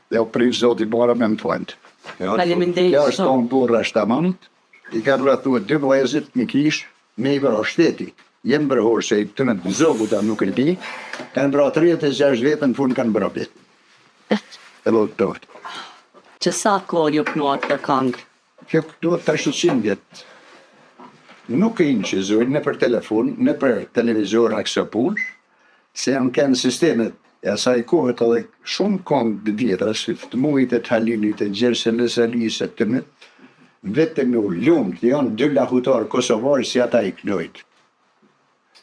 Dhe u prift zoti Bora me më fund. Faleminderit Kjo është shumë. tonë burra është tamam. I kanë rrethuar dy vëllezërit në kishë me i vra shteti. Jem bërhor se i të në zogu ta nuk e di. Kanë vra 36 vete në fund kanë vra vetë. Edhe u toft. Që sa kohë ju kënuat për këngë? Kjo duhet tash 100 vjet. Nuk e inçizojnë në për telefon, në për televizor a këso punë, se janë kënë sistemet e asaj kohët edhe shumë këngë të vjetra, si të mujt e të Halilit, e Gjersen e Salisë, e të me, vetëm u lumt, janë dy lahutar kosovarë si ata i knojt.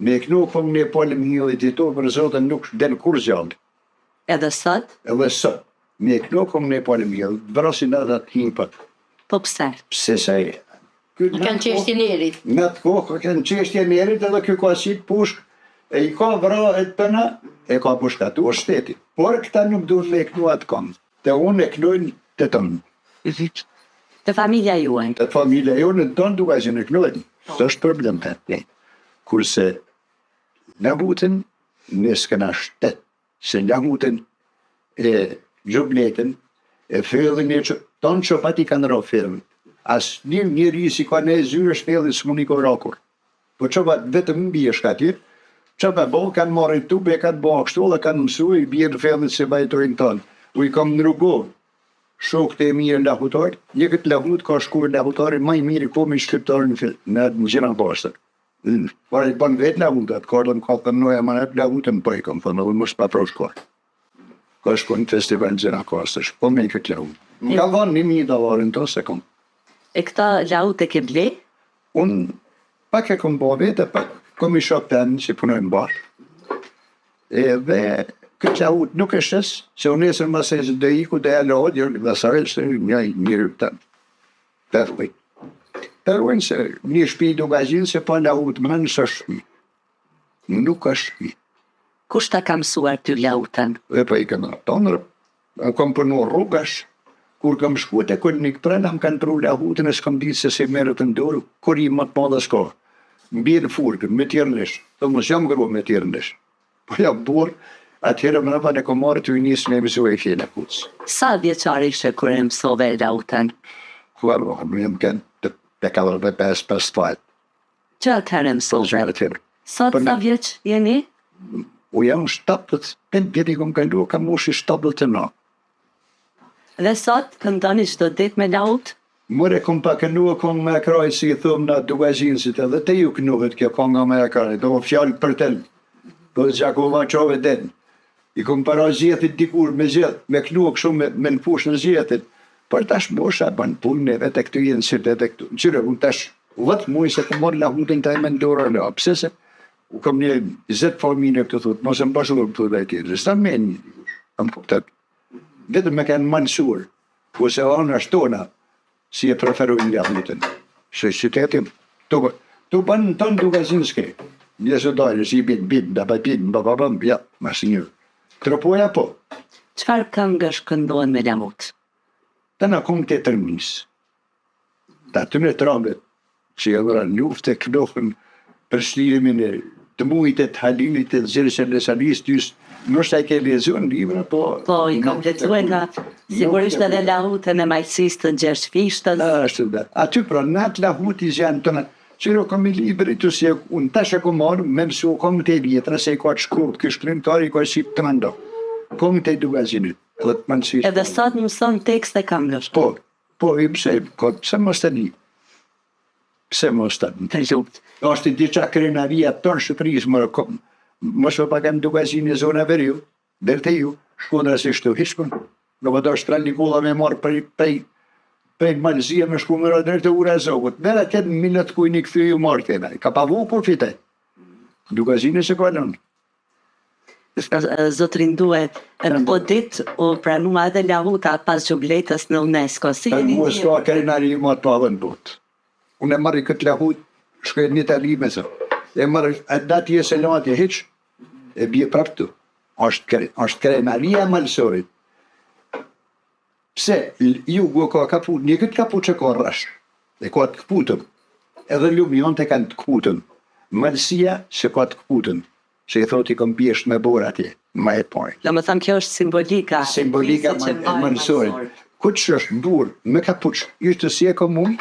Me e knu këngën e Paul Mhillit i to për Zotin nuk del kur gjallë. Edhe sot? Edhe sot, me e knu këngën e Paul Mhillit, vrasin ata të hipat. Po pse? Pse se Ky Kanë çështje nerit. Në atë kohë ka kanë çështje nerit edhe ky ka qit pushk e i ka vra e të tëna e ka pushkatuar shteti. Por këta nuk duhet me e knu atë këngë. Te unë e knojnë të tonë. Të familja juaj. Të familja jonë në tonë duka që në knojnë. S'është problem të. Kurse lahutën ne s'kena shtet, se lahutën e xhubletën e fellin e që tonë çopat i kanë ra fellin. As një njeri si ka në zyrë shpellin s'mund i ka ra kur. Po çopat vetëm në bjeshkë atje, që me bo, kanë marrë tub e kanë bo kështu dhe kanë mësu i bjerë në fellit se vajtojnë tonë. U i kam në Rugovë, shokët e mirë lahutar, një këtë lahut ka shkuar lahutari më i mirë i komit shqiptar në fil, në në Gjirokastër. Por i bën vetë lahutat, ka ardhur ka thënë noja më jep lahutën, po i kam thënë edhe mos pa prosh kohë. Ka shkuar në festival në Gjirokastër, po me këtë lahut. Më ka dhënë 1000 dollarin to se kom. E këta laut e ke ble? Unë pak e kom bo vetë, pak kom i shok të që punojnë bashkë. Edhe këtë lahut nuk e shes, se unë nesër më se do iku do ja lahet, jo, dhe sa se një njëri të të ruaj. Të ruajnë se një shtëpi Dukagjin se pa lahut më në s'është shtëpi. Nuk është shtëpi. Kush ta ka mësuar ty lautën? Dhe po i kam tonë, kam punu rrugash, kur kam shku te Kolnik Prena, më kanë pru lahutën e s'kam ditë se si merret në dorë, kur i më të madhe s'ka. Mbje në furkë, me tjerë nesh. Të mos jam grua me tjerë nesh. Po jam burr, atëherë mbrapa ne kom marrë të nis me mësu e fjela kuc. Sa vjeçar ishe kur e mësove lautën? Ku e më jam kënë të 45, 5 Që atëherë mësove? Që atëherë. Sot Po sa vjeç jeni? U jam 75 vjet i kom kalu, kam mushi 79. Dhe sot këndoni çdo ditë me laut? More kom pa kënua kongë me kraj si i thom na Dukagjinsit edhe te ju kënohet kjo konga me kraj, do fjalë për ten. Po Gjakova qove den. I kom para gjetit dikur me gjet, me kënua kështu me, me në fushën e gjetit. Por tash mosha bën punën e vetë këtu jenë si vetë këtu. Qyre, unë tash. 10 muaj s'e kom marrë lahutën teme në dorë hala. Pse se u kom një 20 familje këtu thotë, mos e mbash dorë këtu dhe tjetër. S'ta me një dikush. Am kupton. Vetëm me kanë malësor, ose anash tona, si e preferojnë lahutën. Se qytetin, tu, tu bën në tonë Dukagjin s'ke. Njerëz dalë, si bit, bit, ba, ba, bit, ba, ba, ba, ja, mas një. Tropoja po. Çfarë këngësh këndohen me lahut? Tëna këngët e trimnisë. Të atyre trambet që janë rënë në luftë e këndohen për çlirimin e të Mujit e të Halilit e të Gjergj Lesanisë, ty ndoshta e ke lexuar në libra, po Po, i kam lexuar nga sigurisht edhe lahutën e Malësisë të Gjergj Fishtës. Ashtu da. Aty pra në atë lahut i gjen tëna. Qyro kam i libri të si unë tash e kom marrë, me mësu këngët e vjetra, se i ka të shkurt, ky shkrimtar i ka si të mendo. Këngët e Dukagjinit, edhe të Malësisë. Edhe sot mëson tekste këngësh. Po, po, i pse, ko, pse mos të di? Pse mos të di? Të lumt. Është diçka krenaria tonë Shqipërisë, më kom, mos propagandë Dukagjini zona veriu, deri te ju, Shkodra si shtu hiç punë. Nuk do është Nikolla me marrë prej, prej, prej Malësia me shku me drejt te ura e Zogut. Merë atje në minut ku i një kthy ju marrë kena. Ka pa vu kur fite. Dukagjini se ka lënë. Zotri Ndue, këto ditë u pranua edhe lahuta pas xhubletës në UNESCO. Si Për jeni mua ndjerë? s'ka krenari më të madhe në botë. Unë e marr këtë lahut, shkoj në Itali me zë. E marr atë atje se në atje hiç, e bie prapë këtu. Është kre, është krenaria e malësorit. Pse jugu ka kapu, një këtë kapuç e ka rrash, e ka të këputëm. Edhe lumjonët e kanë të këputëm. Malësia se ka të këputëm, se i thotë i kom bjesht me borë atje, ma e pajnë. Do më thënë kjo është simbolika. Simbolika fisit që e mbajnë malësorit. malësorët. Kush është burr me kapuç, ishte si e komun,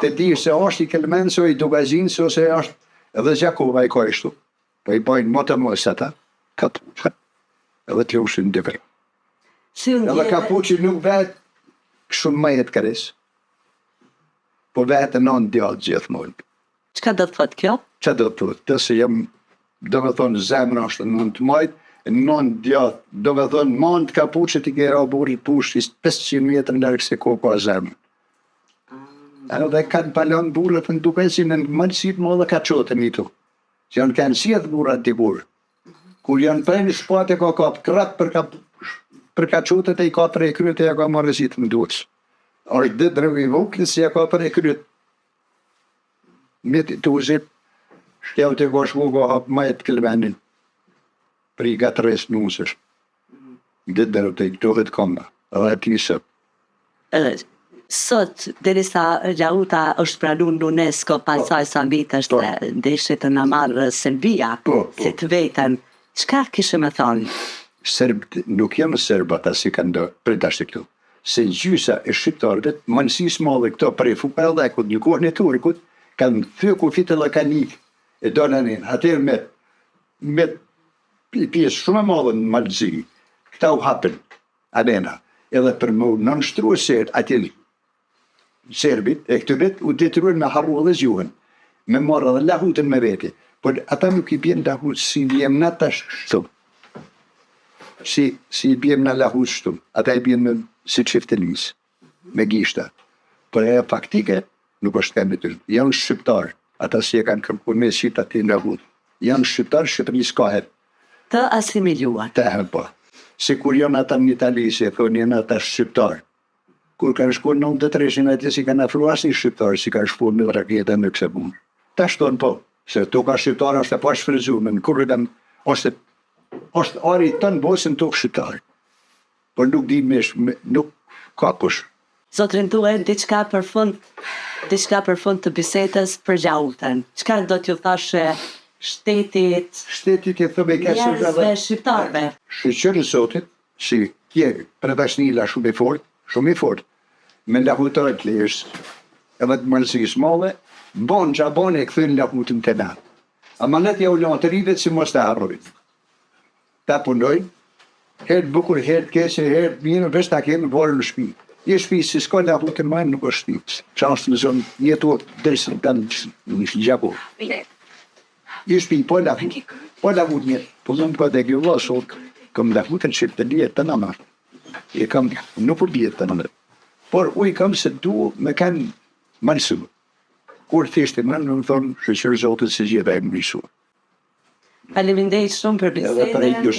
të di se është i Kelmendës o i Dukagjinës ose është edhe Gjakova i ka ishtu. Po i bajnë më të mos ata, kapuç. Edhe të lushin dëve. Si u Edhe ndjeve? kapuçi nuk vetë kështu më jetë kres, po vetë në në djatë gjithmonë. Çka do të thotë kjo? Që do të thotë? Të se jam, do me thonë, zemra është në të majtë, në në djatë, do me thonë, më në të kapuçit i ke ra burri pushti 500 metër larg se ko ka zemrën. Edhe kanë palon burrat në Dukagjin në Malësi të madhe ka qotën i tu. Që janë kanë sjell burrat dikur. Kur janë prej në shpatë e ka kap krap për ka për ka qotët e i ka prej kryet e ja ka marrë zitë në duhet. Është dhe dreu i vogël si ja ka prej kryet. Mjeti të uzit, shteu të ka shku ka hap majt Kelmenin. Pri gatres nusësh. Dhe dreu të i këtohet kënga. Edhe ati sot. Edhe sot, derisa lahuta është pranuar në UNESCO pas saj sa vitesh Po. të deshi të na marrë Serbia, Po, po. si të vetën, çka kishe me thonë? Serbët nuk janë serb ata si kanë do prej tash këtu. Se gjysa e shqiptarëve, Malësisë madhe këto prej Fukaradhekut, në kohën e Turkut, kanë thyer kufit edhe kanë ikë. E dolën atëherë me me pjesë shumë e madhe në Malësi. Këta u hapën arena. Edhe për më nënshtruar ser atje serbit e këtyre u detyruan me harru edhe gjuhën, me marrë edhe lahutën me vete. Por ata nuk i bjen lahut si bjem na tash kështu. Si si i bjem na lahut kështu. Ata i bjen me si çiftelis, me gishta. Por ajo faktike nuk është këmbë e tyre. Janë shqiptar. Ata si e kanë kërkuar me qit aty lahut. Janë shqiptar, Shqipërisë ka herë. Të asimiluar. Të herë po. Si kur janë ata në Itali, si e thonë janë ata shqiptar. Kur kanë shkuar në 93-shin atje si kanë afruar asnjë shqiptar, si kanë shkuar me raketa me këse punë. Tash thonë po, se toka shqiptare është e pashfrytzuar, në kur kanë është është ari tën bosën tokë shqiptare. Por nuk di me, me nuk ka kush. Zotrin Ndue, diçka për fund, diçka për fund të bisedës për lahutën. Çka do t'ju thoshe shtetit, Shtetit i thonë ke njerëzve shqiptarëve? Shyqyr Zotit, si kje predashnila shumë i fort, shumë i fort, me lahutarët leshë, edhe të Malësisë madhe, bon qa bon e kthyn lahutën të na. Amanet ja u lanë të rivet si mos të harrojnë. Ta punojnë, herë të bukur, herë të keqe, herë të mirë, veç ta kenë vorën në shtëpi. Një shtëpi si s'ka lahutën më nuk është shtëpi. Qa është në zonë jetu derisa kanë në gjaku. Një shtëpi po lahut, po lahut mirë. Po më ka të kjo vlla sot, kam lahutën shqiptërie të nama. E kam nuk u bie të nama. Por uj kam se du me kanë malësu. Kur thishte më, më thonë, shyqyr Zotit se gjitha e më. Faleminderit shumë për Edhe për bisedën. ju.